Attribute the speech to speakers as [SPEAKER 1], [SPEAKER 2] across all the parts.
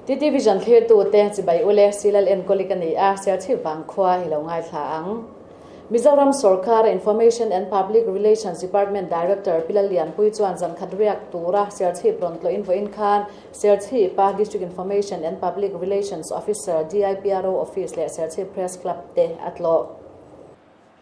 [SPEAKER 1] TT Vision thlirtute chibai ule Silal enkawli ka ni a, Serchhip vangkhua i lo ngaithla ang. Mizoram sorkar Information and Public Relations Department Director Pi Lallianpui chuan zankhat riak tura Serchhip rawn tlawhin vawiin khan Serchhip-a District Information and Public Relations Officer, DIPRO, Office leh Serchhip Press Club te a tlawh.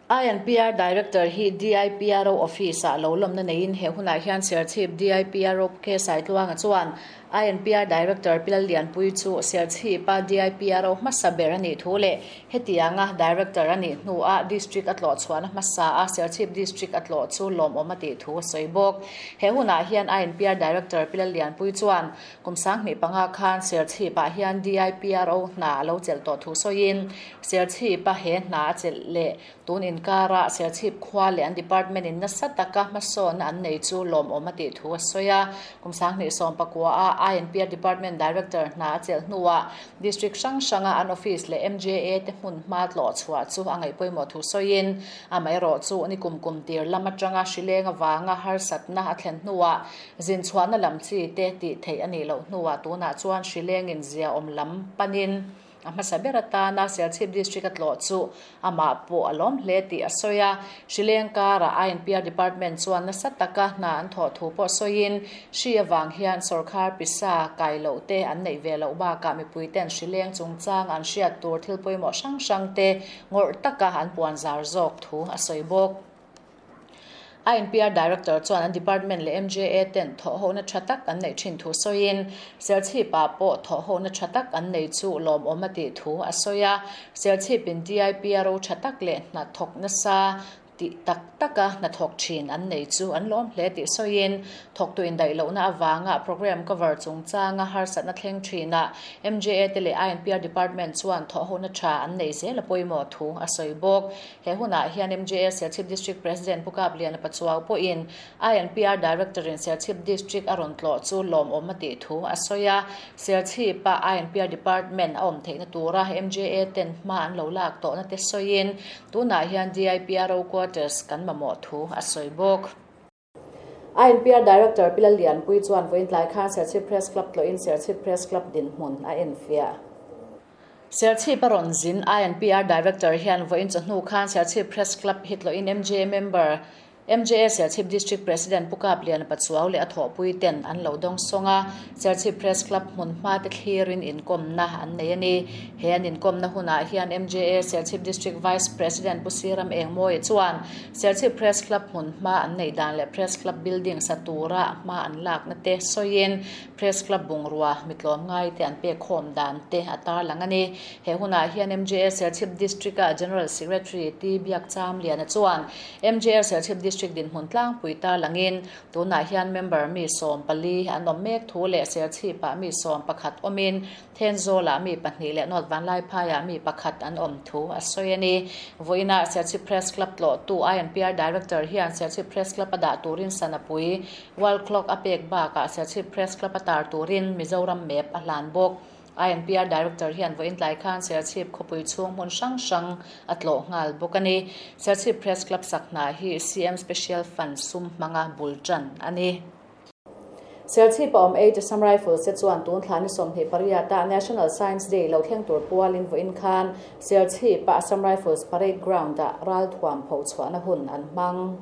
[SPEAKER 1] INPR Director hi DIPRO Office-ah lo lawmna neiin he hunah hian Serchhip DIPRO K Saitluanga chuan INPR Director Pi Lallianpui chu Serchhip-a DIPRO hmasa ber a nih thu leh hetianga Director a nih hnuah District a tlawh chhuahna hmasa a Serchhip District a tlawh chu lawmawm a tih thu a sawi bawk. He hunah hian INPR Director Pi Lallianpui chuan Kum 2005 khan Serchhip-ah hian DIPRO hna a lo chelh tawh thu sawiin Serchhip-a he hna a chelh leh tun inkara Serchhip khua leh an department-in nasa taka hmasawnna an nei chu lawmawm a tih thu a sawi a. Kum 2019-a INPR Department Director hna a chelh hnuah District hrang hranga an office leh MJA te hmun hma tlawh chhuah chu a ngaih pawimawh thu sawiin amaherawh chu ni kum kum tir lam atanga hrileng avanga harsatna a thlen hnuah Zin chhuahna lam chi te tih theih a nih loh hnuah tunah chuan hrileng in zia awm lam panin a hmasa ber atana Serchhip District a tlawh chu amah pawh a lawm hle tih a sawi a. Hrileng karah INPR Department chuan nasa taka hna an thawh thu pawh sawiin hri avang hian sawrkhar pisa kai loh te an neih ve loh bakah mipui ten hrileng chungchang an hriat tur thil pawimawh hrang hrang te ngawrh taka an puan zar zawk thu a sawi bawk. INPR Director chuan an department leh MJA ten thawhhona tha tak an neih thin thu sawiin, Serchhip-ah pawh thawhhona tha tak an nei chu lawmawm a tih thu a sawi a. Serchhip-in DIPRO tha tak leh hnathawk nasa tih tak taka hnathawk thin an nei chu an lawm hle tih sawiin, thawktu indaih lohna avanga program cover chungchanga harsatna thleng thinah MJA te leh INPR department chuan thawhhona tha an nei zel a pawimawh thu a sawi bawk. He hunah hian MJA Serchhip District President Pu Kapliana Pachuau pawhin INPR Director-in Serchhip District a rawn tlawh chu lawmawm a tih thu a sawi a. Serchhip-a INPR Department a awm theihna tura MJA ten hma an lo lak tawhna te sawiin tunah hian DIPRO Quarters kan mamawh thu a sawi bawk. INPR Director Pi Lallianpui chuan vawiin tlai khan Serchhip Press Club tlawhin Serchhip Press Club dinhmun a enfiah. Serchhip a rawn zin INPR Director hian vawiin chawhnu khan Serchhip Press Club hi tlawhin MJA member MJA Serchhip District President Pu Kapliana Pachuau leh a thawhpui ten an lo dawng sawng a, Serchhip Press Club hmun hma te thlirin inkawmna an nei a ni. He an inkawmna hunah hian MJA Serchhip District Vice President Pu Siram Engmawia chuan Serchhip Press Club hmun hma an neih dan leh Press Club building sa tura hma an lakna te sawiin Press Club bungrua mitlawm ngai te an pek khawm dan te a tarlang a ni. He hunah hian MJA Serchhip District-a General Secretary T Biakchamliana chuan MJA Serchhip District dinhmun tlangpui tarlangin tunah hian member mi 14 an awm mek thu leh Serchhip-ah mi 11 awmin Thenzawlah mi pahnih leh North Vanlaiphaiah mi pakhat an awm thu a sawi a ni. Vawiinah Serchhip Press Club tlawhtu INPR Director hian Serchhip Press Club a dah turin Sanapui World Clock a pek bakah Serchhip Press Club a tar turin Mizoram map a hlan bawk. INPR Director hian vawiin tlai khan Serchhip khawpui chhung hmun hrang hrang a tlawh nghal bawk a ni. Serchhip Press Club sak hna hi CM Special Fund sum hmanga bul tan a ni. Serchhip a awm ei Assam Rifles te chuan tun thla ni 28 ah National Science Day lo thleng tur pualin vawiin khan Serchhip a Assam Rifles Parade Ground ah ralthuam pho chhuahna hun an hmang.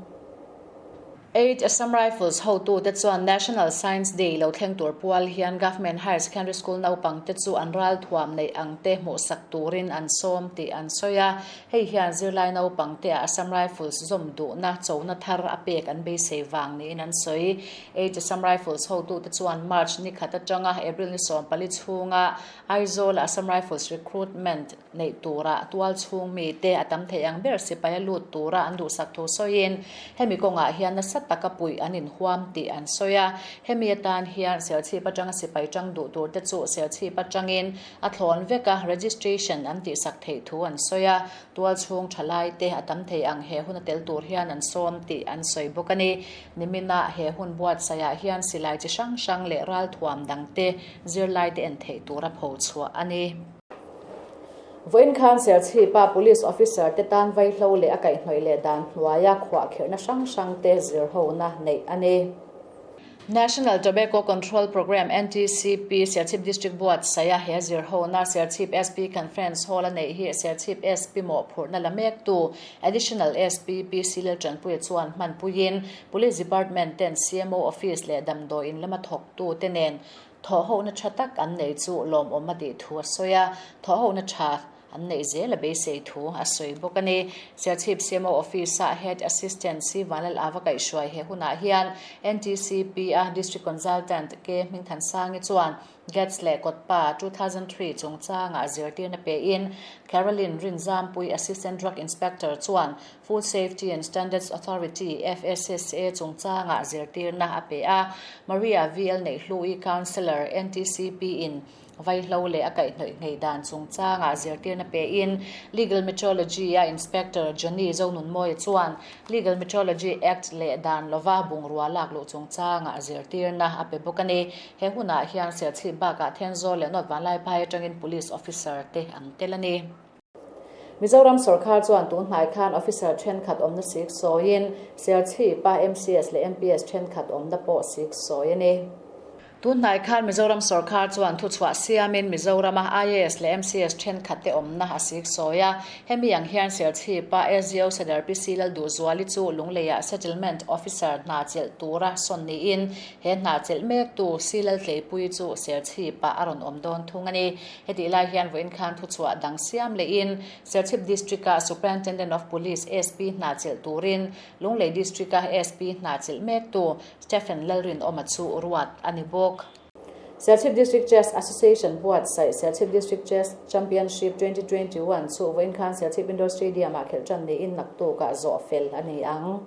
[SPEAKER 1] Eight Assam Rifles hotute chuan National Science Day lo thleng tur pual hian Government Higher Secondary School naupang te chu an ralthuam neih ang te hmuhsak turin an sawm tih an sawi a. Hei hian zirlai naupang te ah Assam Rifles zawm duhna chona thar a pek an beisei vang niin an sawi. Eight Assam Rifles hotute chuan March ni khat atanga April ni 14 chhunga Aizawl a Assam Rifles recruitment neih tura tual chhung mite a tam thei ang ber sipai a lut tura an duhsak thu sawiin hemi kawngah hian nasa taka puih an inhuam tih an sawi a. Hemi atan hian Serchhip atanga sipai tang duh tur te chu Serchhip atangin A thlawn vek a, registration an tihsak theih thu an sawi a, tual chhung thalai te a tam thei ang he hun a tel tur hian an sawm tih an sawi bawk a ni. Niminah he hun buatsaihah hian silai chi hrang hrang leh ralthuam dang te zirlai te en theih tur a pho chhuah a ni. Vawiin khan Serchhipa Police Officer te tan vaihlo leh a kaihhnawih leh dan hnuaia khuahkhirhna hrang hrang te zirhona neih a ni. National Tobacco Control Programme, NTCP, Serchhip District buatsaih a he zirhona Serchhip SP Conference Hall a neih hi Serchhip SP mawhphurhna la mektu Additional SP PC Laltanpuia chuan hmanpuiin Police Department ten CMO Office leh damdawi in lama thawktute nen thawhhohna tha tak an nei chu lawmawm a tih thu a sawi a, thawhhohna tha An neih zel a beisei thu a sawi bawk a ni. Serchhip CMO Office-a Head Assistant C Vanlal Ava kaihhruai he hunah hian NTCP a District Consultant K Hmingthansangi chuan GATS leh Kawtpa 2003 chungchangah zirtirna pein Caroline Rinzampui Assistant Drug Inspector chuan Food Safety and Standards Authority, FSSA, chungchangah zirtirna a pe a. Maria VL Neihhlui Councillor NTCP in Vaihlo leh a kaihhnawih ngei dan chungchangah zirtirna pein Legal Metrology-a Inspector Johnny Zonunmawia chuan Legal Metrology Act leh dan lova bungrua lak luh chungchangah zirtirna a pe bawk a ni. He hunah hian Serchhip bakah Thenzawl leh North Vanlaiphai atangin Police Officer te an tel a ni. Mizoram sawrkar chuan tun hnai khan officer thenkhat awmna sik sawiin Serchhip-a MCS leh MPS thenkhat awmna pawh sik sawi a ni. Tun hnai khan Mizoram sawrkar chuan thuchhuah siamin Mizorama IAS leh MCS thenkhat te awmna a sik sawi a. Hemi ang hian Serchhip-a SDO Sadar PC Lalduhzuali chu Lungleiah Settlement Officer hna chelh tura sawn niin he hna chelh mektu C Laltleipui chu Serchhip-ah a rawn awm dawn thung a ni. Hetih lai hian vawiin khan thuchhuah dang siam lehin Serchhip District-a Superintendent of Police, SP, hna chelh turin Lunglei District-a SP hna chelh mektu Stephen Lalrinawma chu ruat a ni bawk. Serchhip District Chess Association buatsaih Serchhip District Chess Championship 2021 chu vawiin khan Serchhip Indoor Stadium-ah khelh tan niin naktukah zawh fel a ni ang.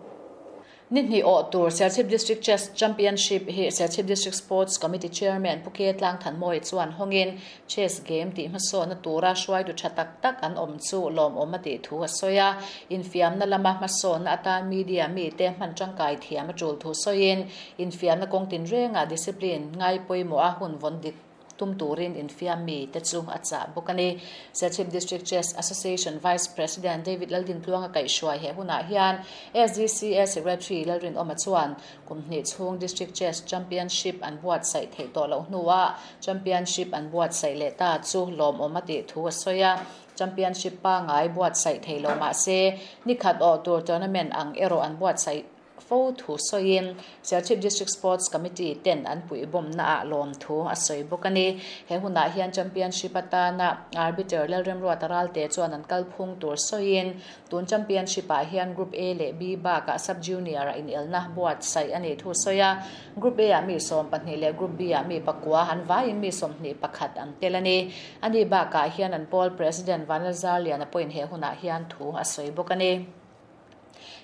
[SPEAKER 1] Ni hnih awh tur Serchhip District Chess Championship hi Serchhip District Sports Committee Chairman Pu Ke Tlangthanmawia chuan hawngin Chess game tih hmasawnna tura hruaitu tha tak tak an awm chu lawmawm a tih thu a sawi a. Infiamna lama hmasawnna atan media mite hman tangkai thiam a tul thu sawiin infiamna kawng tinrengah discipline ngai pawimawh a hun vawn dik tum turin infiam mi te chu a chah bawk a ni. Serchhip District Chess Association Vice President David Laldintluanga kaihhruai he hunah hian SDCA Secretary Lalrinawma chuan kum hnih chhung District Chess Championship an buatsaih theih tawh loh hnuah Championship an buatsaih leh ta chu lawmawm a tih thu a sawi a. Championship pangngai buatsaih thei lo mah se nikhat awh tur tournament ang erawh an buatsaih Fo thu sawiin Serchhip District Sports Committee ten an puihbawmna ah lawm thu a sawi bawk a ni. He hunah hian Championship atana Arbiter Lalremruata Ralte chuan an kalphung tur sawiin tun Championship ah hian Group A leh B bakah Sub-Junior ah inelna buatsaih a nih thu sawi a. Group A ah mi 12 leh Group B ah mi pakua an vaiin mi 21 an tel a ni. Ani bakah hian an pawl President Vanlalzarliana pawhin he hunah hian thu a sawi bawk a ni.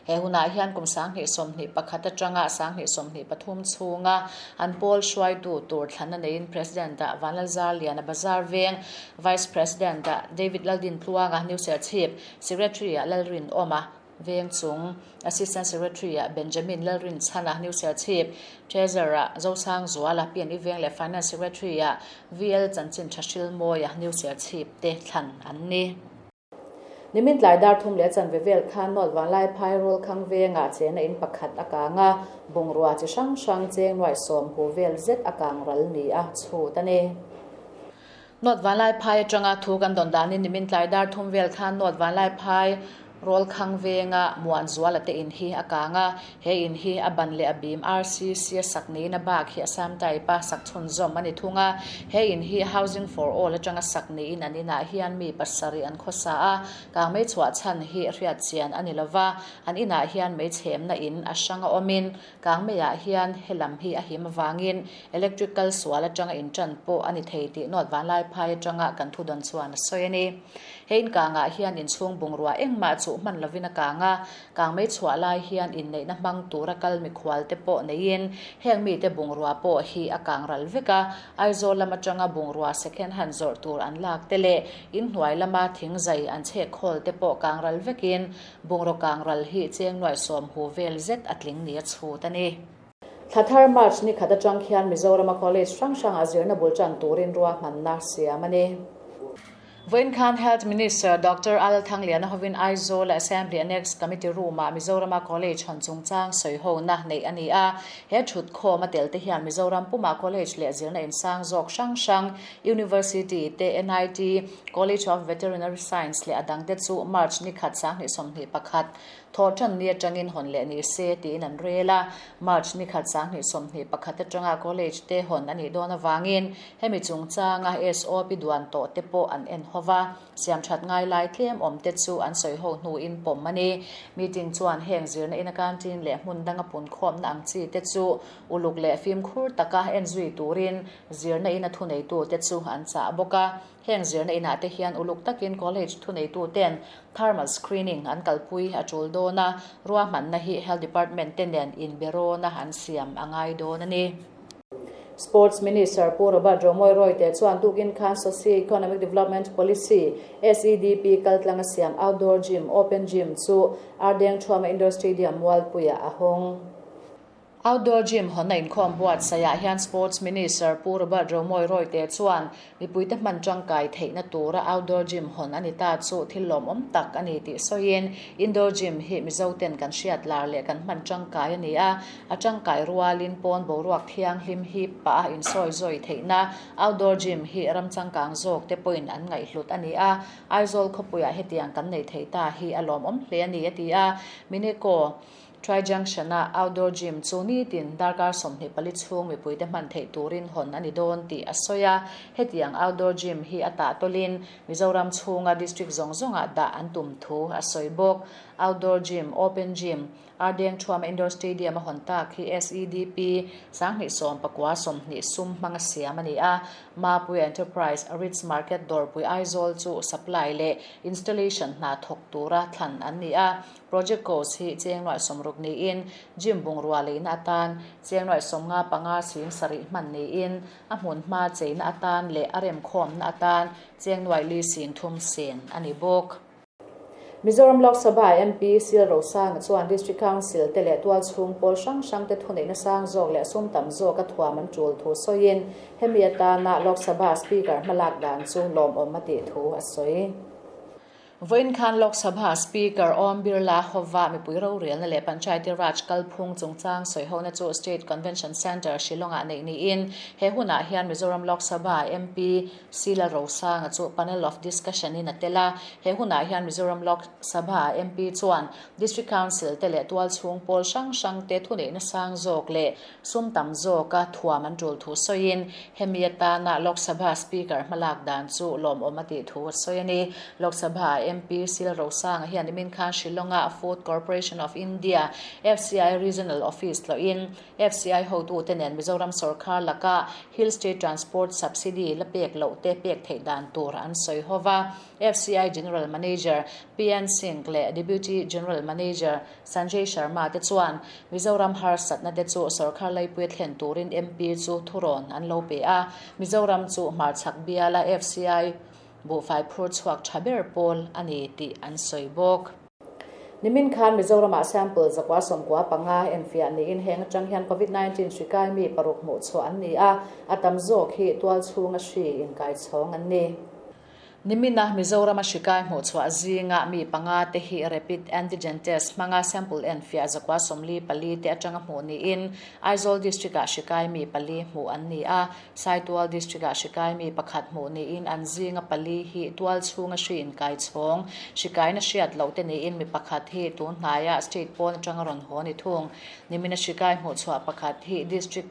[SPEAKER 1] He hunah hian kum 2021 atanga 2023 chhunga an pawl hruaitu tur thlanna neiin President-ah Vanlalzarliana Bazar Veng, Vice President-ah David Laldintluanga New Serchhip, Secretary-ah Lalrinawma Veng Chung, Assistant Secretary-ah Benjamin Lalrinchhana New Serchhip, Treasurer-ah Zosangzuala PNE Veng leh Finance Secretary-ah VL Chanchin Thahrilmawia New Serchhip te thlan an ni. Nimin tlai dar thum leh chanve vel khan North Vanlaiphai Rawlkhang vengah chena in pakhat a kang a, bungrua chi hrang hrang cheng nuaih sawm hu vel zet a kang ral ni a chhut a ni. North Vanlaiphai atanga thu kan dawn danin nimin tlai dar thum vel khan North Vanlaiphai Rawlkhang venga Muanzuala te in hi a kang a, he in hi a ban leh a bim RCC a sak niin a bak hi Assam type a sak chhunzawm a ni thung a. He in hi Housing for All atanga sak niin an inah hian mi pasarih an khawsa a, kang mei chhuah chhan hi hriat chian a ni lo va, an inah hian mei chhemna in a hrang a awmin kang meiah hian he lam hi a him avangin electric kal sual atanga intan pawh a ni thei tih North Vanlaiphai atanga kan thudawn chuan a sawi a ni. He inkangah hian inchhung bungrua engmah chuh hman lovin a kang a, kang mei chhuah lai hian inneihna hmang tura kal mikhual te pawh neiin heng mite bungrua pawh hi a kang ral vek a, Aizawl lam atanga bungrua second hand zawrh tur an lak te leh inhnuai lama thingzai an chhek khawl te pawh kang ral vekin bungraw kang ral hi cheng nuaih sawm hu vel zet a tling ni a chhut a ni. Thla thar March ni khat atang khian Mizorama college hrang hrangah zirna bul tan turin ruahmanna siam a ni. Vawiin khan Health Minister Doctor Al Thangliana hovin Aizawl-a Assembly Annex Committee Room-ah Mizorama College hawn chungchang sawihona neih a ni a. He thutkhawm a tel te hian Mizoram pumah College leh zirna insang zawk hrang hrang, University te, NIT, College of Veterinary Science leh a dangte chu March ni khat 2021 Thawhṭan ni aṭangin hawn leh ni se tiin an rel a, March ni khat 2021 aṭanga college te hawn a nih dawn avangin hemi chungchanga SOP duan tawh te pawh an en ho va, siamṭhat ngai lai tlem awm te chu an sawi ho hnuin pawm a ni. Meeting chuan heng zirna ina canteen leh hmun danga punkhawmna ang chi te chu uluk leh fimkhur taka en zui turin zirna ina thuneitute chu an chah bawk a. Heng zirna inah te hian uluk takin college thuneituten thermal screening an kalpui a tul dawn a, ruahmanna hi Health Department te nen inberawna an siam a ngai dawn a ni. Sports Minister Pu Robert Romawia Royte chuan tukin khan Socio-Economic Development Policy, SEDP, kaltlanga siam outdoor gym, open gym, chu Ardeng Thuama Indoor Stadium Mualpuiah a hawng. Outdoor Gym hawnna inkhawm buatsaihah hian Sports Minister Pu Robert Romawia Royte chuan mipuite hman tangkai theihna tura Outdoor Gym hawn a ni ta chu thil lawmawm tak a ni tih sawiin Indoor Gym hi Mizoten kan hriat lar leh kan hman tangkai a ni a, a tangkai rualin pawn boruak thianghlim hip pah a insawi zawi theihna Outdoor Gym hi ram changkang zawk te pawhin an ngaihhlut a ni a, Aizawl khawpuiah hetiang kan nei thei ta hi a lawmawm hle a ni a ti a, Mineco. Tri Junction-a outdoor gym chu nitin darkar 24 chhung mipuite hman theih turin hawn a ni dawn tih a sawi a. Hetiang outdoor gym hi a tah tawlin Mizoram chhunga district zawng zawngah dah an tum thu a sawi bawk. Outdoor gym, open gym, Ardeng Thuama Indoor Stadium a hawn tak hi SEDP 2019 20 sum hmanga siam a ni a. Mapuia Enterprise, Ritz Market dawrpui Aizawl chu supply leh installation hna thawk tura thlan an ni a. Project cost hi cheng nuaih 60 niin gym bungrua leina atan cheng nuaih 55 sing sarih hman niin a hmun hma cheina atan leh a remkhawmna atan cheng nuaih li sing thum sen a ni bawk. Mizoram Lok Sabha MP Sil Rosanga chuan District Council te leh tualchhung pawl hrang hrang te thuneihna sang zawk leh sum tam zawka thuam an tul thu sawiin hemi atana Lok Sabha Speaker hmalak dan chu lawmawm a tih thu a sawi. Vawiin khan Lok Sabha Speaker Om Birla hova mipui rorelna leh Panchayati Raj kalphung chungchang sawihona chu State Convention Centre Shillong-ah neih niin he hunah hian Mizoram Lok Sabha MP Sila Rosanga chu panel of discussion in a tel a. He hunah hian Mizoram Lok Sabha MP chuan District Council te leh tualchhung pawl hrang hrang te thuneihna sang zawk leh sum tam zawka thuam an tul thu sawiin hemi atana Lok Sabha Speaker hmalak dan chu lawmawm a tih thu a sawi a ni. Lok Sabha MP Sil Rosanga hian nimin khan Shillong-a Food Corporation of India, FCI, Regional Office tlawhin FCI hotute nen Mizoram sorkar laka Hill State Transport Subsidy la pek loh te pek theih dan tur an sawi ho va. FCI General Manager PN Singh leh Deputy General Manager Sanjay Sharma te chuan Mizoram harsatna te chu sorkar laipui thlen turin MP chu thurawn an lo pe a, Mizoram chu hmarchhak biala FCI buhfai phur chhuak tha ber pawl a ni tih an sawi bawk. Nimin khan Mizoramah sample 195 enfiah niin heng atang hian Covid-19 hri kai mi paruk hmuh chhuah an ni a, a tam zawk hi tualchhunga hri inkaichhawng an ni. Nimina Mizorama hri kai hmuh chhuah zinga mi panga te hi rapid antigen test hmanga sample enfiah 144 te atanga hmuh niin Aizawl District-ah hri kai mi pali hmuh an ni a, Saitual District-ah hri kai mi pakhat hmuh niin an zinga pali hi tualchhunga hri inkaichhawng hri kaina hriat loh te niin mi pakhat hi tun hnaiah state pawn atanga rawn haw ni thung. Nimina hri kai hmuh chhuah pakhat hi District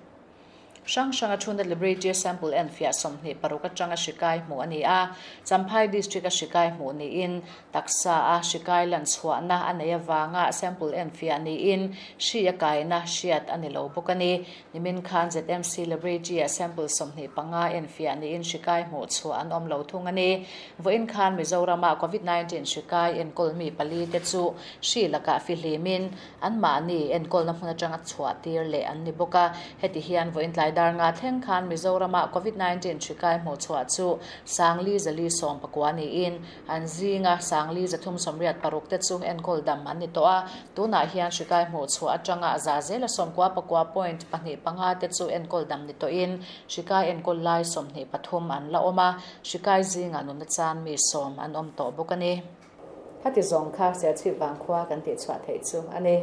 [SPEAKER 1] Hrang hranga thuna laboratory sample enfiah 26 atanga hri kai hmuh a ni a, Champhai District a hri kai hmuh niin taksa a hri kai lan chhuahna a nei avanga sample enfiah niin hri a kaina hriat a ni lo bawk a ni. Nimin khan ZMC laboratory a sample 25 enfiah niin hri kai hmuh chhuah an awm lo thung a ni. Vawiin khan Mizoram-ah Covid-19 hri kai enkawl mi pali te chu hri lakah fihlimin Anmahni enkawlna hmun atanga chhuah tir leh an ni bawk a, heti hian vawiin tlai dar nga thleng khan Mizoram-ah Covid 19 hri kai hmuh chhuah chu Sangli 419 niin an zinga Sangli 386 te chu enkawl dam an ni tawh a. Tunah hian hri kai hmuh chhuah atanga za zela 99.25 te chu enkawl dam ni tawhin hri kai enkawl lai 23 an la awm a, hri kai zingah nunna chan mi sawm an awm tawh bawk a ni. Khati zawng kha Serchhip Vangkhua kan tihchhuah theih chu a ni.